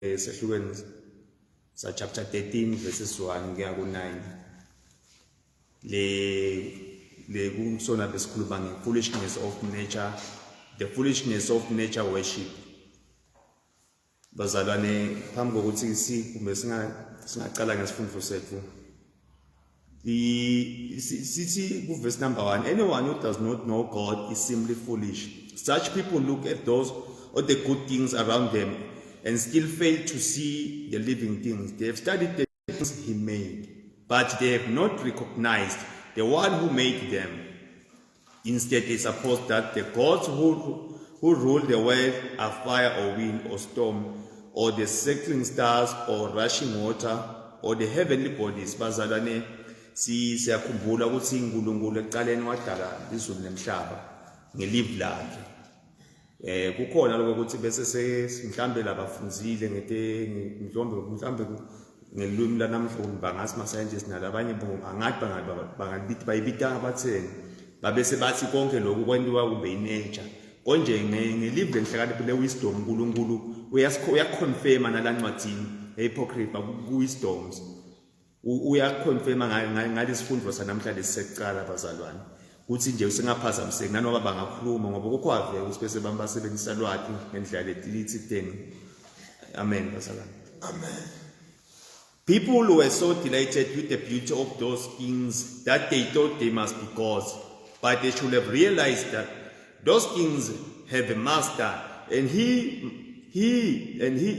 Esehlukweni sa chapter 13 verses 1 kuya ku 9, le kusona besikhuluma nge foolishness of nature, the foolishness of nature worship. Bazalwane, phambi kokuthi sikumbe singacala ngesifundo sethu, sithi ku verse number 1, "Anyone who does not know God is simply foolish. Such people look at those or the good things around them and still fail to see the living things. They have studied the things he made, but they have not recognized the one who made them. Instead, they suppose that the gods who rule the world are fire or wind or storm or the circling stars or rushing water or the heavenly bodies." Bazalwane, siyakhumbula ukuthi uNkulunkulu ekuqaleni wadala izulu nemhlaba ngelivi lakhe. Kukhona lokho ukuthi bese mhlambe labafunzile ngete mhlawumbe ngelwimi lanamhla bangathi ma scientists nalabanye angathi bangabithi bayibita batheni, babese bathi konke lokhu kwentiwa kube inature. Konje ngelivi lenhlakanipho le-wisdom, uNkulunkulu uyaconfirma nalancwadzini e-Apocrypha ku-Wisdoms, uyaconfirma ngalesifundo sanamhlanje sisekucala, bazalwane, kuthi nje usengaphazamiseki nanoma bangakhuluma, ngoba kukho avele ukuthi bese basebenzisa lwati ngendlela lelithi teni. Amen, bazalwane. Amen. People were so delighted with the beauty of those things that they thought they must be gods. But they should have realized that those things have a master, and he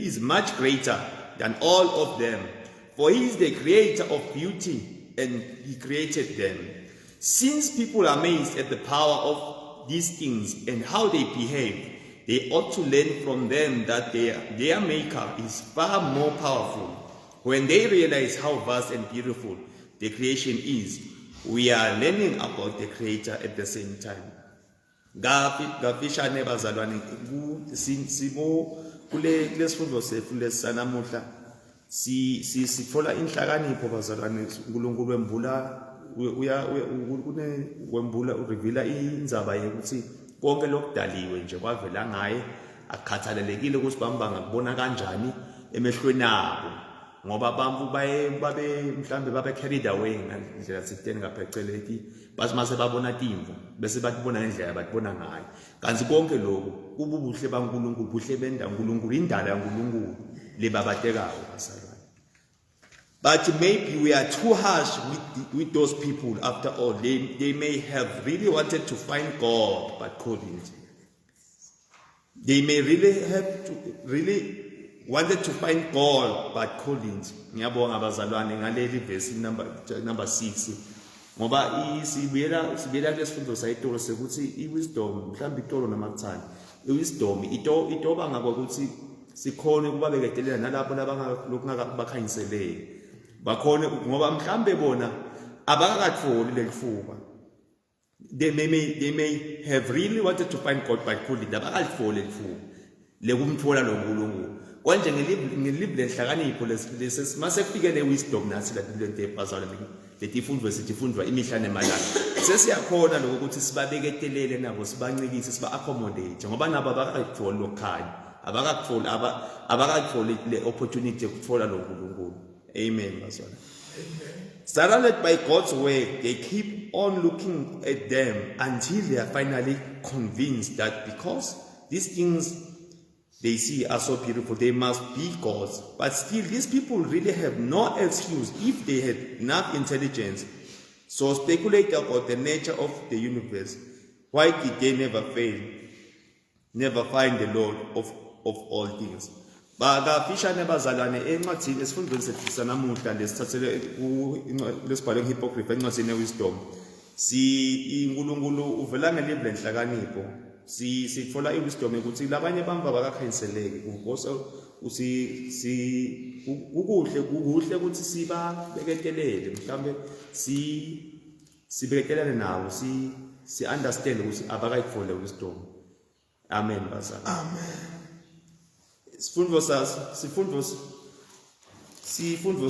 is much greater than all of them. For he is the creator of beauty, and he created them. Since people are amazed at the power of these things and how they behave, they ought to learn from them that their maker is far more powerful. When they realize how vast and beautiful the creation is, we are learning about the creator at the same time. Kafishane bazalwane, simo kule kulesifundo sethu lesanamuhla sithola inhlakanipho, bazalwane. uNkulunkulu wembula uya kune wembula, ureveala indzaba yokuthi konke lokudaliwe nje kwavela ngaye, akukhathalelekile ukuthi bambanga kubona kanjani emehlweni abo, ngoba abantu baye babe mhlambe babe carried away ngendlela thiteni ngapheceleti, bathi mase babona timvu bese batibona ngendlela batibona ngayo, kanti konke lokhu kububuhle baNkulunkulu, buhle benda uNkulunkulu, indalo yaNkulunkulu lebabatekayo, bazalwane. But maybe we are too harsh with those people. After all, they may have really wanted to find God but couldn't. They may really have to really wanted to find God but couldn't. Ngiyabonga bazalwane ngaleli verse number 6, ngoba sibuyela kulesifundo sayitolo sekuthi i-wisdom, mhlawumbe itolo noma kuthani, i-wisdom ito itoba ngakokuthi sikhone ukuba beketelela nalapho labangakubakhanyiseleki bakhone, ngoba mhlambe bona abakakatholi lelifuba. They may have really wanted to find God but couldn't. Abakalitholi lithuba lekumthola lo nkulunkulu. Konje ngelivi lenhlakanipho mase kufike le wisdom nathi la lento ebazalwane, leti fundo sitifundwa imihla nemalanga, sesiyakhona lokho ukuthi sibabeketelele nabo, sibancikise, siba-accommodate, ngoba nabo abakakutholi lokukhanya, abakakutholi, abakakutholi le opportunity yokuthola lo nkulunkulu. Amen, bazalwane. Surrounded by God's word, they keep on looking at them until they are finally convinced that because these things they see are so beautiful, they must be gods. But still, these people really have no excuse if they had enough intelligence. So speculate about the nature of the universe. Why did they never fail? Never find the Lord of all things. Bakafishane bazalwane, encwadini esifundweni sethu sanamuhla lesithathele lesibhalwe ngeHipocrypha encwadini yeWisdom, si uNkulunkulu uvela ngelivi lenhlakanipho. Si sithola iwisdom ukuthi labanye abantu abakakhanyiseleki kunkose usi si kukuhle ukuthi sibabeketelele, mhlambe si sibeketelane nabo, si understand ukuthi abakayithole wisdom. Amen, bazalwane. Amen. Sifundo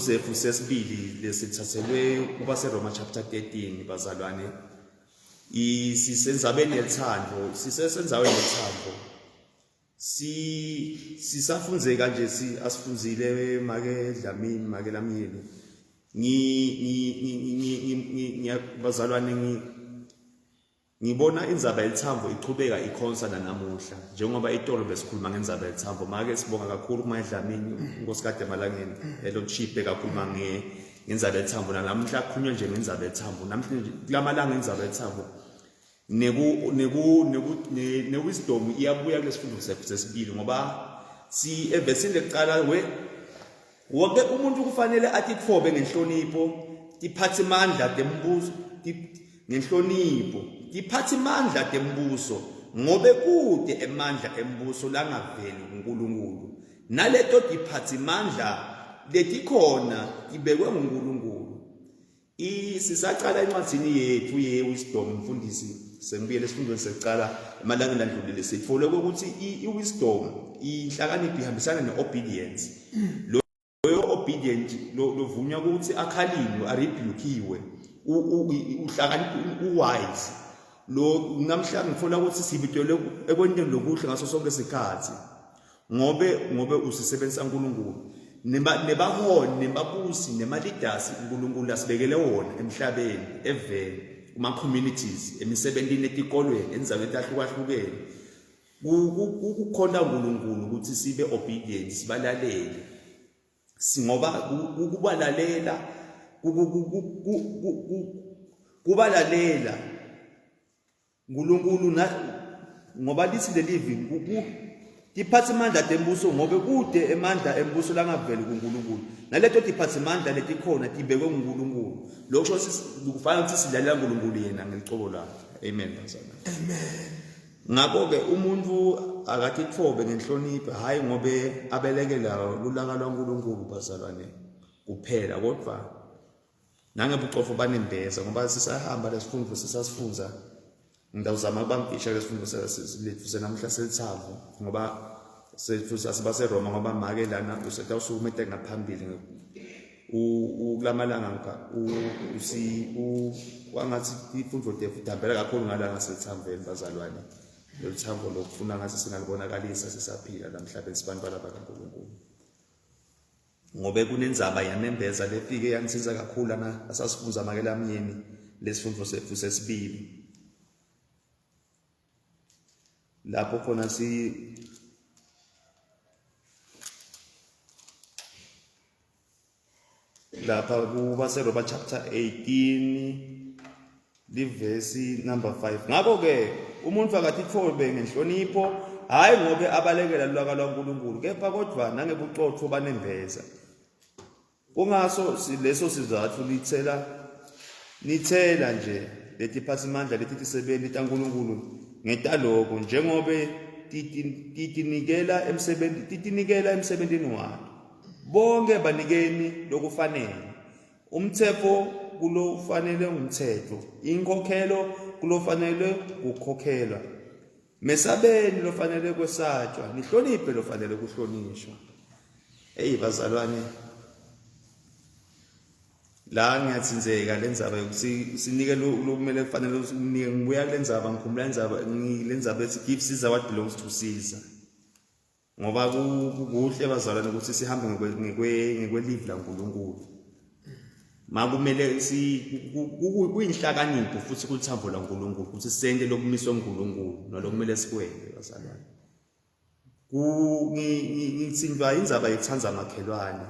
sethu sesibili lesithathelwe kubaseRoma chapter 13, bazalwane. Isisenzabeni yelithando, sisesenzaweni yelithando. Si sisafunze kanje si asifunzile make Dlamini make Lamyeni. Ngi ngi ngi ngi bazalwane ngi ngibona indzaba yelithambo ichubeka ikhonsa nanamuhla njengoba itolo besikhuluma ngendzaba yelithambo make sibonga kakhulu kuma Dlamini uNkosikade Malangeni elochipe kakhuluma nge ngendzaba yelithambo nanamuhla kukhulunywa nje ngendzaba yelithambo namhlanje kulamalanga indzaba yelithambo neku neku neku ne wisdom iyabuya kulesifundo sesibili ngoba si evesini lekuqala we wonke umuntu kufanele atitfobe ngenhlonipho tiphathimandla tembuso ngenhlonipho tiphathimandla tembuso ngobe kude emandla embuso langaveli kuNkulunkulu naleto tiphathimandla letikhona tibekwe nguNkulunkulu I sisaqala encwadini yethu ye wisdom mfundisi sengibuyele esifundweni sekuqala emalangeni adlulile sithole ukuthi i wisdom inhlakanipho ihambisana ne obedience loyo obedient lovunywa ukuthi akhalinywe arebukiwe uhlakaniphi uwise lo namhla ngithola ukuthi sibitelwe ekwenteni lokuhle ngaso sonke isikhathi ngobe ngobe usisebenzisa uNkulunkulu nebaholi nebabusi nema-leaders uNkulunkulu asibekele wona emhlabeni eveni kuma-communities emisebentini etikolweni endzaweni etahlukahlukene kukhonta uNkulunkulu ukuthi sibe obedient sibalalele ngoba ukubalalela kubalalela uNkulunkulu na ngoba lithi lelivi tiphathimandla tembuso ngobe kude emandla embuso langaveli kuNkulunkulu naleto tiphathimandla letikhona tibekwe nguNkulunkulu lokho kufanele ukuthi silalela uNkulunkulu yena ngelicobo lakhe amen bazalwane amen ngakho-ke umuntu akatitfobe ngenhlonipho hhayi ngobe abelekela lulaka lwaNkulunkulu bazalwane kuphela kodwa nangebucofu banembeza ngoba sisahamba lesifundo sisasifunza ngitawuzama ukubamfisha lesifundo lethu senamhla selithambo ngoba sethu sasibaseRoma ngoba make lana usetawusukuma ete ngaphambili kulamalanga ngipha usi wangathi imfundo tethu idambela kakhulu ngala ngasethambeni bazalwane lolu thambo lokufuna ngathi singalibonakalisa sisaphila la mhlabeni sibantwana bakaNkulunkulu ngobe kunendzaba yanembeza lefike yangithinta kakhulu lana asasifunza makela myeni lesifundo sethu sesibili lapho khona si lapha kubaseRoma chapter 18 livesi number 5 ngakho ke umuntu akatitfobe ngenhlonipho hayi ngobe abalekela lulaka lwaNkulunkulu kepha kodwa nangebuqotho banembeza kungaso leso sizathu lithela nithela nje letiphathimandla leti tisebenti taNkulunkulu ngetaloko njengobe titinikela emsebenti titinikela emsebentini wato bonke banikeni lokufanele Umthetho kulofanele umthetho, inkhokhelo kulofanele kukhokhelwa. Mesabeni lofanele kwesatshwa, nihloniphe lofanele kuhlonishwa. Eyi bazalwane, la ngiyathinzeka le ndzaba yokuthi sinike lokumele kufanele unike. Ngibuya kule ndzaba ngikhumbula indzaba le ndzaba ethi give Caesar what belongs to Caesar. Ngoba kuhle bazalwane ukuthi sihambe ngekwelivi laNkulunkulu. Makumele si kuyinhlakanipho futhi kulithambo laNkulunkulu ukuthi sente lokumiswe uNkulunkulu nalokumele sikwente bazalwane. Ngithintwa indzaba yekuthanda makhelwane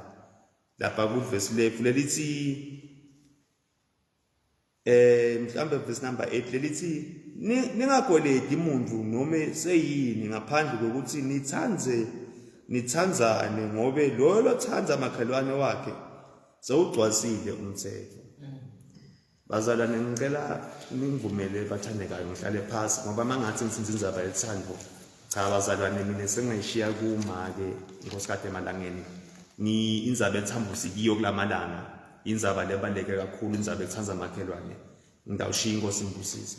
lapha kuvesi lethu lelithi eh mhlambe verse number 8 lelithi ningagoledi muntu noma seyini ngaphandle kokuthi nithandze nithandzane ngobe loyo lothanda makhelwane wakhe sewugcwasile umthetho. Bazalwane ngicela ningivumele bathandekayo ngihlale phasi ngoba mangathi ngithinta indzaba yethando cha bazalwane mina sengayishiya kuma-ke inkosikade emalangeni ngi indzaba ethambusi kiyo kulamalanga indzaba lebaluleke kakhulu indzaba ethanda makhelwane ngitawushiya inkosi ngibusise.